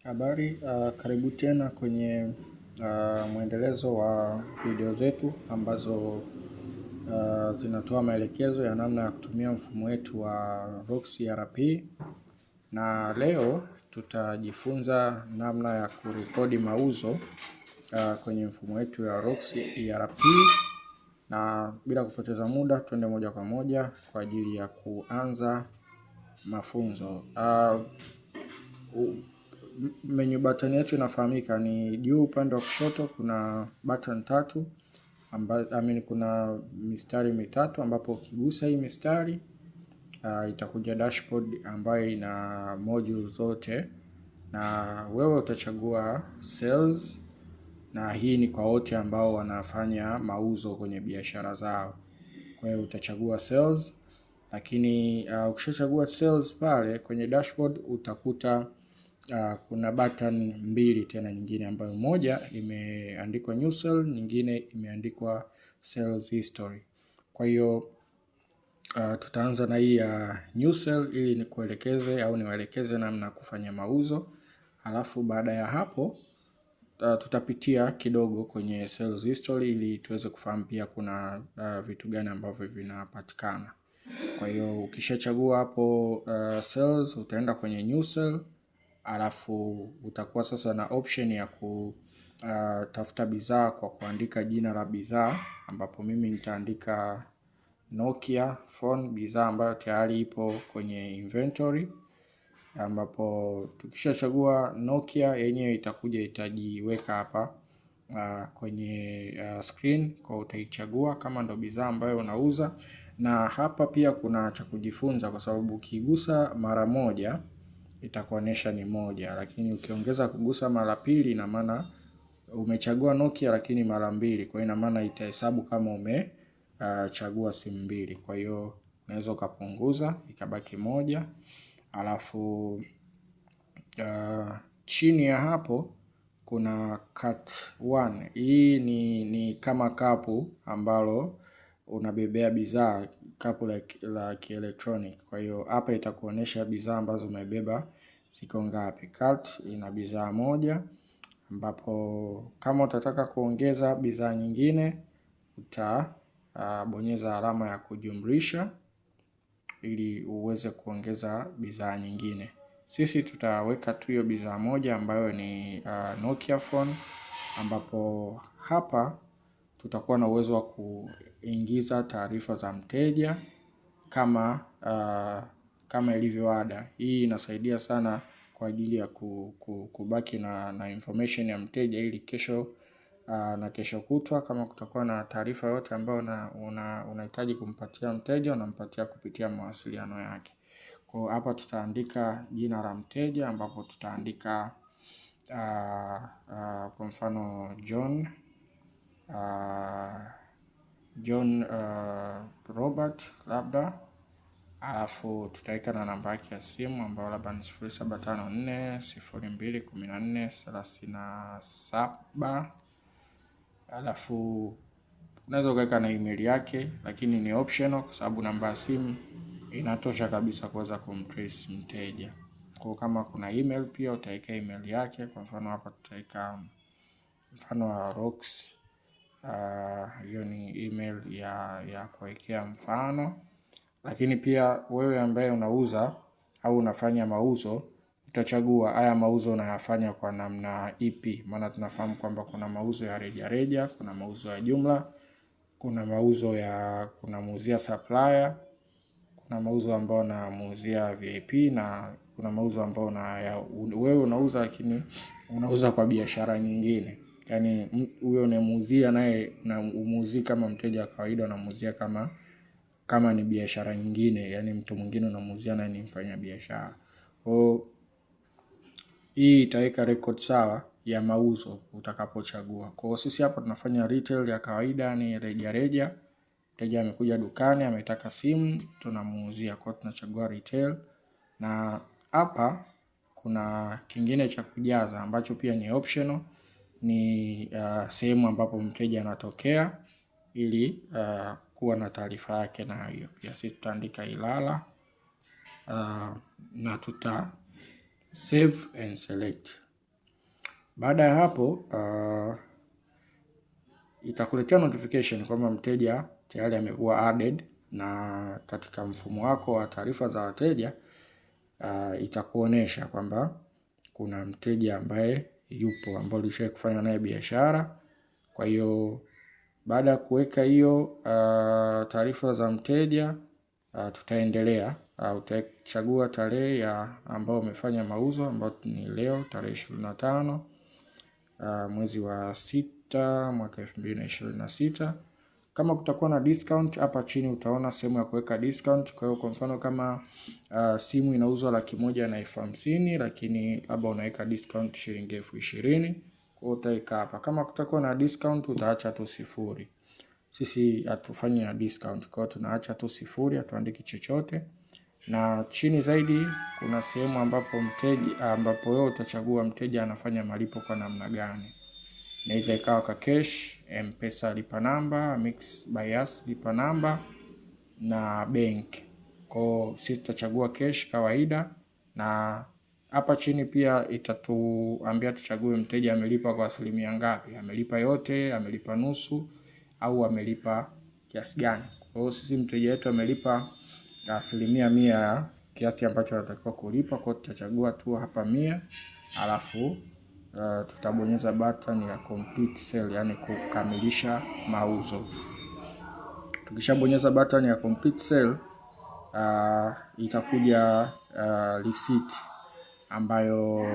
Habari, karibu tena kwenye mwendelezo wa video zetu ambazo zinatoa maelekezo ya namna ya kutumia mfumo wetu wa Rox ERP, na leo tutajifunza namna ya kurekodi mauzo kwenye mfumo wetu wa Rox ERP, na bila kupoteza muda tuende moja kwa moja kwa ajili ya kuanza mafunzo. Menu button yetu inafahamika ni juu upande wa kushoto kuna button tatu I mean, kuna mistari mitatu ambapo ukigusa hii mistari itakuja dashboard ambayo ina module zote na wewe utachagua sales, na hii ni kwa wote ambao wanafanya mauzo kwenye biashara zao. Kwa hiyo utachagua sales, lakini ukishachagua sales pale kwenye dashboard utakuta kuna button mbili tena nyingine ambayo moja imeandikwa new sale, nyingine imeandikwa sales history. Kwa hiyo tutaanza na hii ya new sale ili nikuelekeze au niwaelekeze namna kufanya mauzo, alafu baada ya hapo tutapitia kidogo kwenye sales history ili tuweze kufahamu pia kuna vitu gani ambavyo vinapatikana. Kwa hiyo ukishachagua hapo sales, utaenda kwenye new sale, alafu utakuwa sasa na option ya kutafuta bidhaa kwa kuandika jina la bidhaa, ambapo mimi nitaandika Nokia phone, bidhaa ambayo tayari ipo kwenye inventory, ambapo tukishachagua Nokia yenyewe itakuja itajiweka hapa kwenye screen kwa utaichagua kama ndo bidhaa ambayo unauza. Na hapa pia kuna cha kujifunza, kwa sababu ukigusa mara moja itakuonyesha ni moja, lakini ukiongeza kugusa mara pili, ina maana umechagua Nokia lakini mara mbili, kwa hiyo ina maana itahesabu kama umechagua simu mbili. Kwa hiyo unaweza ukapunguza ikabaki moja, alafu chini ya hapo kuna cut one. Hii ni kama kapu ambalo unabebea bidhaa, kapu la kielektronic. Kwa hiyo hapa itakuonyesha bidhaa ambazo umebeba ziko ngapi. Cart ina bidhaa moja, ambapo kama utataka kuongeza bidhaa nyingine utabonyeza alama ya kujumlisha ili uweze kuongeza bidhaa nyingine. Sisi tutaweka tu hiyo bidhaa moja ambayo ni Nokia phone, ambapo hapa tutakuwa na uwezo wa kuingiza taarifa za mteja kama ilivyo ada. Hii inasaidia sana kwa ajili ya kubaki na information ya mteja ili kesho na kesho kutwa kama kutakuwa na taarifa yote ambayo unahitaji kumpatia mteja, unampatia kupitia mawasiliano yake. Kwa hapa tutaandika jina la mteja ambapo tutaandika kwa mfano John Robert labda, alafu tutaweka na namba yake ya simu ambayo labda ni 0754 02 14 37. Alafu unaweza ukaweka na email yake, lakini ni optional kwa sababu namba ya simu inatosha kabisa kuweza kumtrace mteja. Kwa kama kuna email pia utaweka email yake. Kwa mfano hapa tutaweka mfano wa Rox, hiyo ni email ya kuwekea mfano. Lakini pia wewe ambaye unauza au unafanya mauzo utachagua haya mauzo unayafanya kwa namna ipi, maana tunafahamu kwamba kuna mauzo ya rejareja, kuna mauzo ya jumla, kuna mauzo ya kunamuuzia supplier, kuna mauzo ambayo unamuuzia VIP na kuna mauzo ambayo wewe unauza lakini unauza kwa biashara nyingine. Yaani huyo unayemuuzia naye humuuzii kama mteja wa kawaida, unamuuzia kama ni biashara nyingine, yaani mtu mwingine unamuuzia naye ni mfanya biashara. Kwa hii itaweka record sawa ya mauzo utakapochagua. Kwa sisi hapa tunafanya retail ya kawaida, ni rejareja. Mteja amekuja dukani ametaka simu, tunamuuzia. Kwa tunachagua retail, na hapa kuna kingine cha kujaza ambacho pia ni optional, ni sehemu ambapo mteja anatokea ili kuwa na taarifa yake, na hiyo pia sisi tutaandika Ilala na tuta save and select. Baada ya hapo itakuletea notification kwamba mteja tayari amekuwa added, na katika mfumo wako wa taarifa za wateja itakuonesha kwamba kuna mteja ambaye yupo ambaye ulishawahi kufanya naye biashara. Kwa hiyo baada ya kuweka hiyo taarifa za mteja tutaendelea. Utachagua tarehe ya ambayo umefanya mauzo ambayo ni leo tarehe 25 mwezi wa 6 mwaka 2026. Kama kutakuwa na discount hapa chini utaona sehemu ya kuweka discount. Kwa hiyo kwa mfano kama simu inauzwa 150,000 lakini labda unaweka discount shilingi 20,000, kwa hiyo utaweka hapa. Kama kutakuwa na discount utaacha tu 0. Sisi hatufanyi na discount, kwa hiyo tunaacha tu 0, hatuandiki chochote. Na chini zaidi kuna sehemu ambapo mteja, ambapo wewe utachagua mteja anafanya malipo kwa namna gani. Inaweza ikawa kwa cash, M-Pesa lipa namba, Mix by Yas lipa namba na bank. Kwa hiyo sisi tutachagua cash kawaida, na hapa chini pia itatuambia tuchague mteja amelipa kwa asilimia ngapi, amelipa yote, amelipa nusu au amelipa kiasi gani. Kwa hiyo sisi mteja wetu amelipa 100% ya kiasi ambacho anatakiwa kulipa, kwa hiyo tutachagua tu hapa 100, alafu tutabonyeza button ya complete sale, yani kukamilisha mauzo. Tukishabonyeza button ya complete sale, itakuja receipt ambayo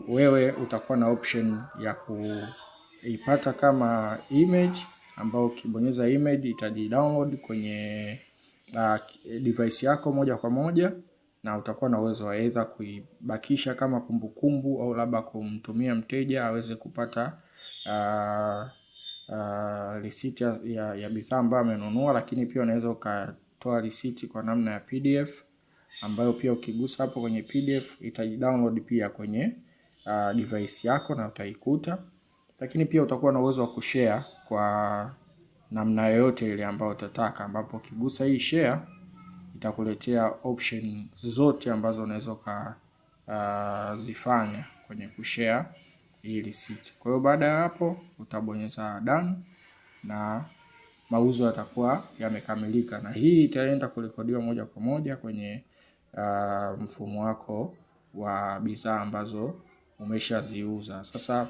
wewe utakuwa na option ya kuipata kama image, ambayo ukibonyeza image itaji-download kwenye device yako moja kwa moja, na utakuwa na uwezo wa either kuibakisha kama kumbukumbu au labda kumtumia mteja aweze kupata receipt ya bidhaa ambayo amenunua. Lakini pia unaweza ukatoa receipt kwa namna ya PDF, ambayo pia ukigusa hapo kwenye PDF itajidownload pia kwenye device yako na utaikuta. Lakini pia utakuwa na uwezo wa kushare kwa namna yoyote ile ambayo utataka, ambapo ukigusa hii share itakuletea option zote ambazo unaweza ukazifanya kwenye kushare hii receipt. Kwa hiyo baada ya hapo utabonyeza done na mauzo yatakuwa yamekamilika, na hii itaenda kurekodiwa moja kwa moja kwenye mfumo wako wa bidhaa ambazo umeshaziuza. Sasa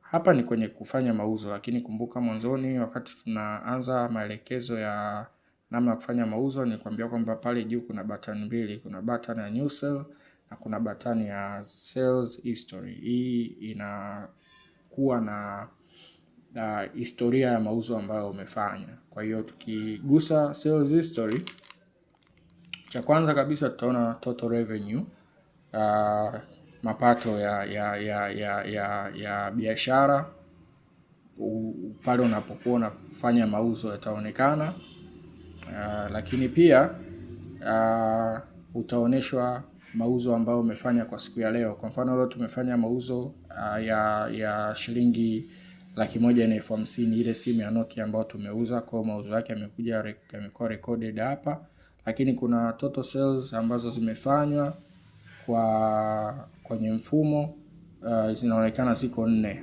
hapa ni kwenye kufanya mauzo, lakini kumbuka mwanzoni wakati tunaanza maelekezo ya namna ya kufanya mauzo nilikwambia kwamba pale juu kuna button mbili, kuna button ya new sale na kuna button ya sales history. Hii inakuwa na historia ya mauzo ambayo umefanya. Kwa hiyo tukigusa sales history, cha kwanza kabisa tutaona total revenue, mapato ya biashara pale unapokuwa unafanya mauzo yataonekana. Lakini pia utaoneshwa mauzo ambayo umefanya kwa siku ya leo. Kwa mfano leo tumefanya mauzo ya shilingi 150,000, ile simu ya Nokia ambayo tumeuza, kwa hiyo mauzo yake yamekuja yamekuwa recorded hapa. Lakini kuna total sales ambazo zimefanywa kwa kwenye mfumo zinaonekana ziko 4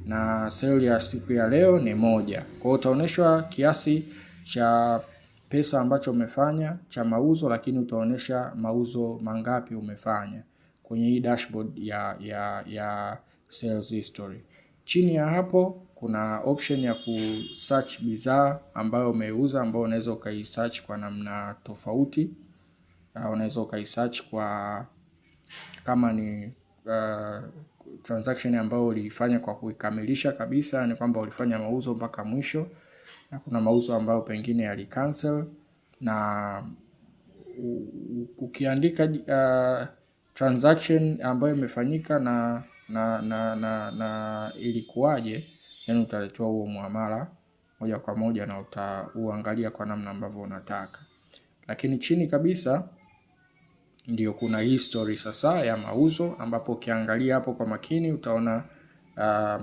na sale ya siku ya leo ni 1. Kwa hiyo utaoneshwa kiasi cha pesa ambacho umefanya cha mauzo, lakini utaonesha mauzo mangapi umefanya kwenye hii dashboard ya sales history. Chini ya hapo kuna option ya kusearch bidhaa ambayo umeuza, ambayo unaweza ukaisearch kwa namna tofauti. Unaweza ukaisearch kwa kama ni transaction ambayo uliifanya kwa kuikamilisha kabisa, ni kwamba ulifanya mauzo mpaka mwisho, na kuna mauzo ambayo pengine yali-cancel, na ukiandika transaction ambayo imefanyika na ilikuwaje, yani utaletewa huo muamala moja kwa moja na utauangalia kwa namna ambavyo unataka. Lakini chini kabisa ndio kuna history sasa ya mauzo, ambapo ukiangalia hapo kwa makini utaona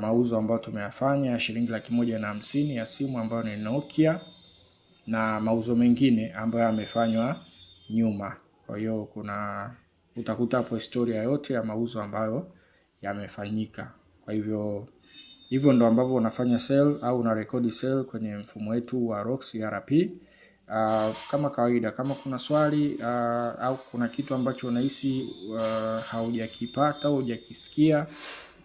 mauzo ambayo tumeyafanya ya shilingi 150,000 ya simu ambayo ni Nokia na mauzo mengine ambayo yamefanywa nyuma. Kwa hiyo kuna utakuta hapo historia yote ya mauzo ambayo yamefanyika. Kwa hivyo hivyo ndo ambavyo unafanya sell au unarekodi sell kwenye mfumo wetu wa Rox ERP. Kama kawaida, kama kuna swali au kuna kitu ambacho unahisi haujakipata au hujakisikia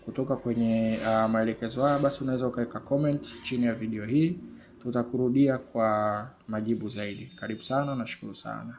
kutoka kwenye maelekezo haya, basi unaweza ukaweka comment chini ya video hii, tutakurudia kwa majibu zaidi. Karibu sana, nashukuru sana.